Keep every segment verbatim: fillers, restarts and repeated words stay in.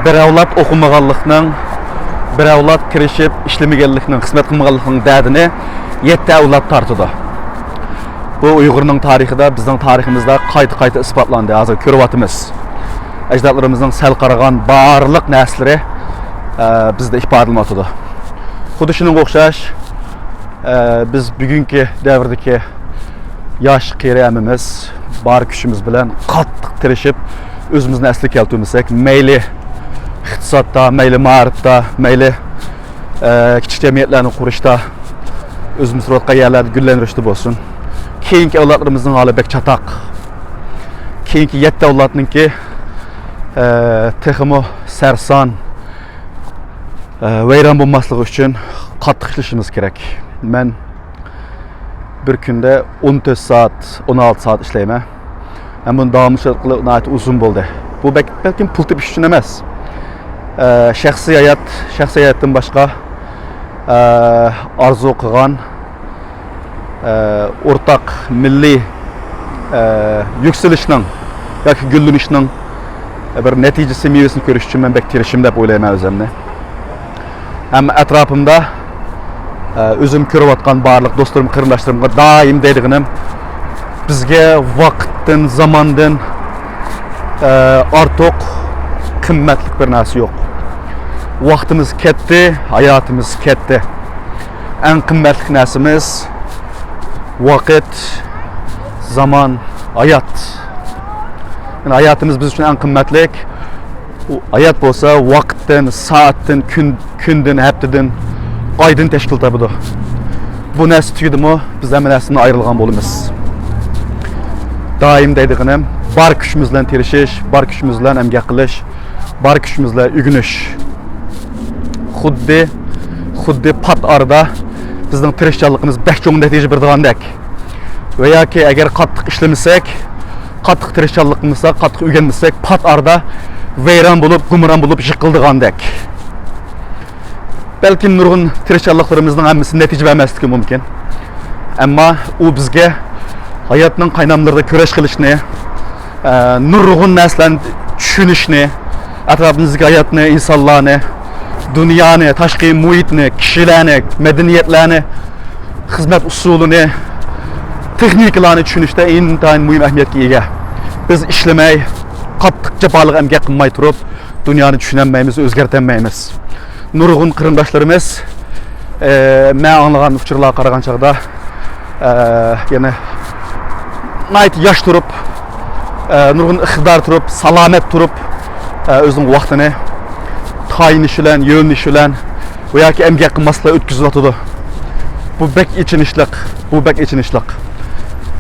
بىر ئەۋلاد ئوقۇمىغانلىقنىڭ، بىر ئەۋلاد تىرىشىپ ئىشلىمىگەنلىكنىڭ، خىزمەت قىلمىغانلىقنىڭ دەردىنى يەتتە ئەۋلاد تارتىدۇ. بۇ ئۇيغۇرنىڭ تارىخىدا، بىزنىڭ تارىخىمىزدا قايتا-قايتا ئىسپاتلاندى. ھازىر كۆرۈۋاتىمىز. ئەجدادلىرىمىزنىڭ سەل قارىغان بارلىق نەرسىلىرى، ئە، بىزدە ئىپادىلىنىۋاتىدۇ. خۇددى شۇنىڭغا ئوخشاش، ئە، بىز بۈگۈنكى دەۋردىكى ياش قېرى ھەممىمىز بار كۈچىمىز بىلەن قاتتىق تىرىشىپ، ئۆزىمىزنى ئەسلىگە كەلتۈرمىسەك، مەيلى ئىقتىسادتا، مەيلى مائارىپتا، مەيلى، ئە، كىچىك جەمئىيەتلەرنى قۇرۇشتا، ئۆزىمىز تۇرۇۋاتقان يەرلەردە گۈللەندۈرۈشتە بولسۇن، كېيىنكى ئەۋلادلىرىمىزنىڭ ھالى بەك چاتاق. كېيىنكى يەتتە ئەۋلادنىڭكى، ئە، تېخىمۇ سەرسان، ئە، ۋەيران بولماسلىقى ئۈچۈن قاتتىق ئىشلىشىمىز كېرەك. مەن بىر كۈندە ئون تۆت سائەت، ئون ئالتە سائەت ئىشلەيمەن. مەن بۇنى داۋاملىشتۇرۇش ئارقىلىق ناھايىتى ئۇزۇن بولدى. بۇ بەك-، بەلكىم پۇل تېپىش ئۈچۈن ئەمەس. ئە، شەخسىي ھايات، شەخسىي ھاياتتىن باشقا، ئە، ئارزۇ قىلغان، ئە، ئورتاق مىللىي، ئە، يۈكسىلىشنىڭ ياكى گۈللىنىشنىڭ بىر نەتىجىسى، مېۋىسىنى كۆرۈش ئۈچۈن مەن بەك تىرىشىم دەپ ئويلايمەن ئۆزۈمنى. ھەم ئەتراپىمدا، ئە، ئۆزۈم كۆرۈۋاتقان بارلىق دوستلىرىم، قېرىنداشلىرىمغا دائىم دەيدىغىنىم، بىزگە ۋاقىتتىن، زاماندىن، ئە، ئارتۇق قىممەتلىك بىر نەرسە يوق. ۋاقتىمىز كەتتى، ھاياتىمىز كەتتى. ئەڭ قىممەتلىك نەرسىمىز ۋاقىت، زامان، ھايات. يەنى ھاياتىمىز بىز ئۈچۈن ئەڭ قىممەتلىك. ئۇ ھايات بولسا ۋاقىتتىن، سائەتتىن، كۈن، كۈندىن، ھەپتىدىن، ئايدىن تەشكىل تاپىدۇ. بۇ نەرسە تۈگىدىمۇ، بىز ھەممە نەرسىدىن ئايرىلغان بولىمىز. دائىم دەيدىغىنىم، بار كۈچىمىز بىلەن تىرىشىش، بار كۈچىمىز بىلەن ئەمگەك قىلىش، بار كۈچىمىز بىلەن ئۆگىنىش. خۇددى، خۇددى پات ئارىدا بىزنىڭ تىرىشچانلىقىمىز بەك چوڭ نەتىجە بېرىدىغاندەك. ۋە ياكى ئەگەر قاتتىق ئىشلىمىسەك، قاتتىق تىرىشچانلىق قىلمىساق، قاتتىق ئۆگەنمىسەك، پات ئارىدا ۋەيران بولۇپ، گۇمران بولۇپ يىقىلىدىغاندەك. بەلكىم نۇرغۇن تىرىشچانلىقلىرىمىزنىڭ ھەممىسى نەتىجە بەرمەسلىكى مۇمكىن. ئەمما ئۇ بىزگە ھاياتنىڭ قايناملىرىدا كۈرەش قىلىشنى، ئە، نۇرغۇن نەرسىلەرنى چۈشىنىشنى، ئەتراپىمىزدىكى ھاياتنى، ئىنسانلارنى، دۇنيانى، تاشقى مۇھىتنى، كىشىلەرنى، مەدەنىيەتلەرنى، خىزمەت ئۇسۇلىنى، تېخنىكىلارنى چۈشىنىشتە ئىنتايىن مۇھىم ئەھمىيەتكە ئىگە. بىز ئىشلىمەي، قاتتىق جاپالىق ئەمگەك قىلماي تۇرۇپ، دۇنيانى چۈشىنەلمەيمىز، ئۆزگەرتەلمەيمىز. نۇرغۇن قېرىنداشلىرىمىز، ئە، مەن ئاڭلىغان ئۇچۇرلارغا قارىغان چاغدا، ئە، يەنە ناھايىتى ياش تۇرۇپ، ئە، نۇرغۇن ئىقتىدار تۇرۇپ، سالامەت تۇرۇپ، ئە، ئۆزىنىڭ ۋاقتىنى تايىنىش بىلەن، يۆلىنىش بىلەن ۋە ياكى ئەمگەك قىلماسلىق ئۆتكۈزۈۋاتىدۇ. بۇ بەك ئېچىنىشلىق، بۇ بەك ئېچىنىشلىق.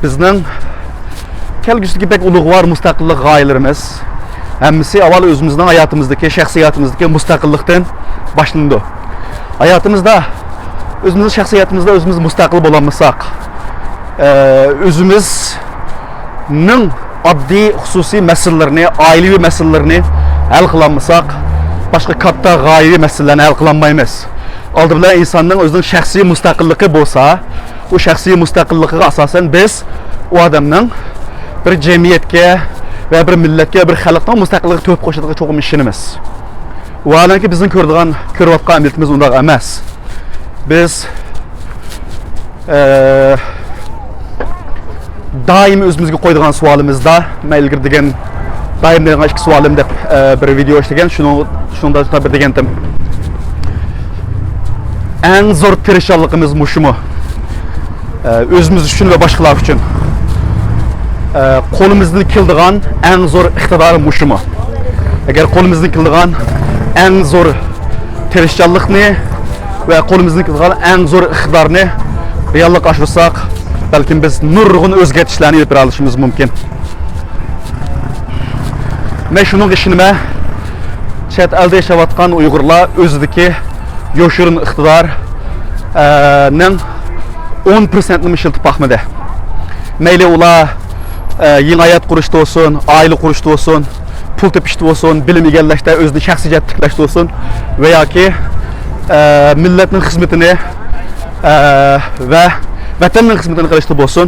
بىزنىڭ كەلگۈسىدىكى بەك ئۇلۇغۋار مۇستەقىللىق غايىلىرىمىز ھەممىسى ئاۋۋال ئۆزىمىزنىڭ ھاياتىمىزدىكى، شەخسىي ھاياتىمىزدىكى مۇستەقىللىقتىن باشلىنىدۇ. ھاياتىمىزدا ئۆزىمىزنىڭ شەخسىي ھاياتىمىزدا ئۆزىمىز مۇستەقىل بولالمىساق، ئە، ئۆزىمىزنىڭ ئاددىي خۇسۇسىي مەسىلىلىرىنى، ئائىلىۋى مەسىلىلىرىنى ھەل قىلالمىساق، باشقا كاتتا غايىۋى مەسىلىلەرنى ھەل قىلالمايمىز. ئالدى بىلەن ئىنساننىڭ ئۆزىنىڭ شەخسىي مۇستەقىللىقى بولسا، ئۇ شەخسىي مۇستەقىللىقىغا ئاساسەن بىز ئۇ ئادەمنىڭ بىر جەمئىيەتكە ۋە بىر مىللەتكە، بىر خەلقنىڭ مۇستەقىللىقىغا تۆھپە قوشىدىغىنىغا چوقۇم ئىشىنىمىز. ۋاھالەنكى، بىزنىڭ كۆرىدىغان، كۆرۈۋاتقان ئەمەلىيىتىمىز ئۇنداق ئەمەس. بىز، ئە، دائىم ئۆزىمىزگە قويىدىغان سوئالىمىزدا، مەن ئىلگىرى دېگەن، دائىم دەيدىغان ئىككى سوئالىم دەپ، ئە، بىر ۋىدېئو ئىشلىگەن، شۇنىڭ، شۇنىڭدا بىر دېگەنتىم. ئەڭ زور تىرىشچانلىقىمىز مۇشۇمۇ؟ ئە، ئۆزىمىز ئۈچۈن ۋە باشقىلار ئۈچۈن، ئە، قولىمىزدىن كېلىدىغان ئەڭ زور ئىقتىدار مۇشۇمۇ؟ ئەگەر قولىمىزدىن كېلىدىغان ئەڭ زور تىرىشچانلىقنى ۋە قولىمىزدىن كېلىدىغان ئەڭ زور ئىقتىدارنى رېئاللىققا ئاشۇرساق، بەلكىم بىز نۇرغۇن ئۆزگەرتىشلەرنى ئېلىپ بېرەلىشىمىز مۇمكىن. مەن شۇنىڭغا ئىشىنىمەن، چەت ئەلدە ياشاۋاتقان ئۇيغۇرلار ئۆزىدىكى يوشۇرۇن ئىقتىدار، ئە، نىڭ ئون پىرسەنتنىمۇ ئىشلىتىپ باقمىدى. مەيلى ئۇلار، ئە، يېڭى ھايات قۇرۇشتا بولسۇن، ئائىلە قۇرۇشتا بولسۇن، پۇل تېپىشتا بولسۇن، بىلىم ئىگىلەشتە، ئۆزىنى شەخسىي جەھەتتە تىكلەشتە بولسۇن ۋە ياكى، ئە، مىللەتنىڭ خىزمىتىنى، ئە، ۋە ۋەتەننىڭ خىزمىتىنى قىلىشتا بولسۇن،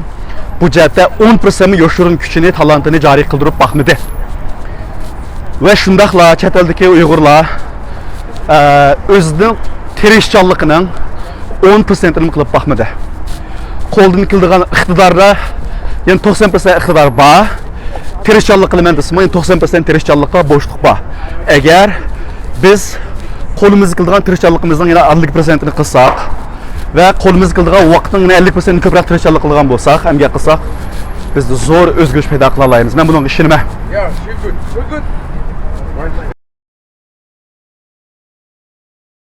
بۇ جەھەتتە ئون پىرسەنتمۇ يوشۇرۇن كۈچىنى، تالانتىنى جارى قىلدۇرۇپ باقمىدى. ۋە شۇنداقلا چەت ئەلدىكى ئۇيغۇرلار، ئە، ئۆزىنىڭ تىرىشچانلىقىنىڭ ئون پىرسەنتىنىمۇ قىلىپ باقمىدى. قولدىن كېلىدىغان ئىقتىداردا يەنە توقسان پىرسەنت ئىقتىدار بار. تىرىشچانلىق قىلىمەن دېسىمۇ، يەنە توقسان پىرسەنت تىرىشچانلىققا بوشلۇق بار. ئەگەر بىز قولىمىزدىن كېلىدىغان تىرىشچانلىقىمىزنىڭ يەنە ئەللىك پىرسەنتىنى قىلساق ۋە قولىمىزدىن كېلىدىغان ۋاقىتنىڭ يەنە ئەللىك پىرسەنتىنى كۆپرەك تىرىشچانلىق قىلىدىغان بولساق، ئەمگەك قىلساق، بىز زور ئۆزگىرىش پەيدا قىلالايمىز. مەن بۇنىڭغا ئىشىنىمەن. Yeah, she's good. Good, good.